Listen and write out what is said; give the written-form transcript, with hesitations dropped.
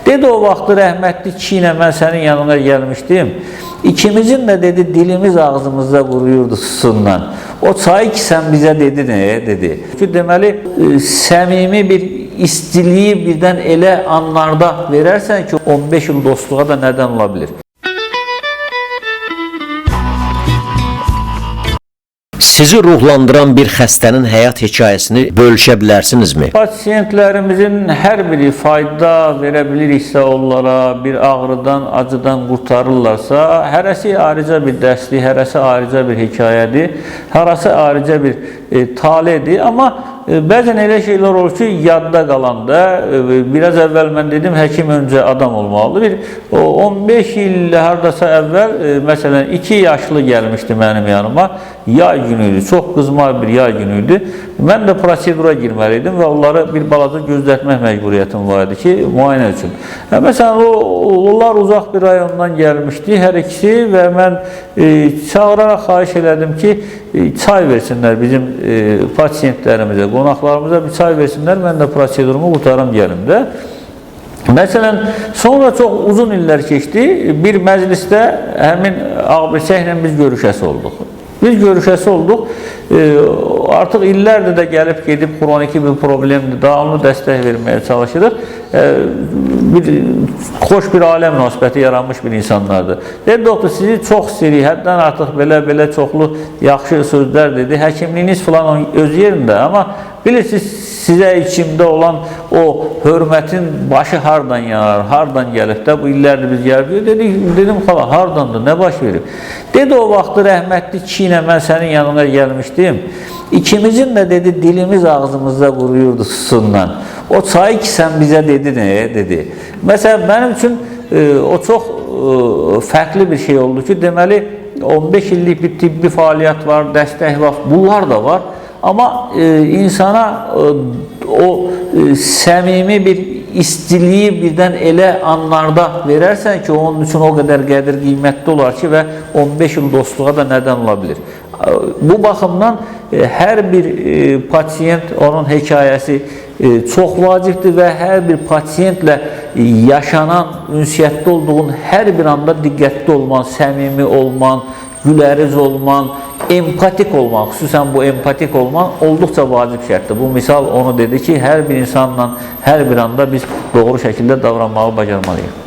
Dedi o vaxtı rəhmətli kişi ilə mən sənin yanına gəlmişdim. İkimizin də dedi dilimiz ağzımızda quruyurdu susundan. O çayı ki sən bizə dedi nə dedi. Ki deməli səmimi bir istiliyi birdən elə anlarda verərsən ki 15 il dostluğa da nədən ola bilir. Sizi ruhlandıran bir xəstənin həyat hekayəsini bölüşə bilərsinizmi? Pasientlərimizin hər biri fayda verə biliriksə onlara, bir ağrıdan, acıdan qurtarırlarsa, hərəsi ayrıca bir dərslik, hərəsi ayrıca bir hekayədir, hərəsi ayrıca bir taledir. Amma bəzən elə şeylər olur ki, yadda qalanda, biraz əvvəl mən dedim, həkim öncə adam olmalıdır. Bir 15 il hardasa əvvəl, məsələn, 2 yaşlı gəlmişdi mənim yanıma, yay günü idi, çox qızmar bir yay günü idi. Mən də prosedura girməli idim və onları bir balaca gözlətmək məcburiyyətim var idi ki, müayinə üçün. Məsələn, onlar uzaq bir rayondan gəlmişdi, hər ikisi və mən çağıraraq xahiş elədim ki, çay versinlər bizim pasientlərimizə, qonaqlarımıza bir çay versinlər, mən də prosedurumu qurtarım gəlim də. Məsələn, sonra çox uzun illər keçdi, bir məclisdə həmin Ağbirçəklə biz görüşəsi olduq. Biz görüşəsi olduq, artıq illərdir də gəlib gedib xroniki bir problemdir, davamlı dəstək verməyə çalışırıq. Bir xoş bir ailə münasibəti yaranmış bir insanlardır. Dedi, doktor, sizi çox istəyirik, həddən artıq belə-belə çoxlu yaxşı sözlər dedi, həkimliyiniz filan öz yerində, amma bilirsiniz, sizə içimdə olan o hörmətin başı hardan yanar, hardan gəlib də, bu illərdir biz gəlib. Dedim, xala, hardandır, nə baş verib? Dedi, o vaxtı rəhmətli kişi ilə mən sənin yanına gəlmişdim. İkimizin də dedi, dilimiz ağzımızda quruyurdu susundan. O çayı ki sən bizə dedi nə, dedi. Məsələn, mənim üçün o çox fərqli bir şey oldu ki, deməli, 15 illik bir tibbi fəaliyyət var, dəstək var, bunlar da var. Amma insana o səmimi bir istiliyi birdən elə anlarda verərsən ki, onun üçün o qədər qədir qiymətli olar ki və 15 il dostluğa da nədən ola bilir. Bu baxımdan hər bir pasient, onun hekayəsi çox vacibdir və hər bir pasientlə yaşanan, ünsiyyətdə olduğun hər bir anda diqqətli olman, səmimi olman, güləriz olman, empatik olman, xüsusən bu empatik olman olduqca vacib şərtdir. Bu misal onu dedi ki, hər bir insanla hər bir anda biz doğru şəkildə davranmağı bacarmalıyıq.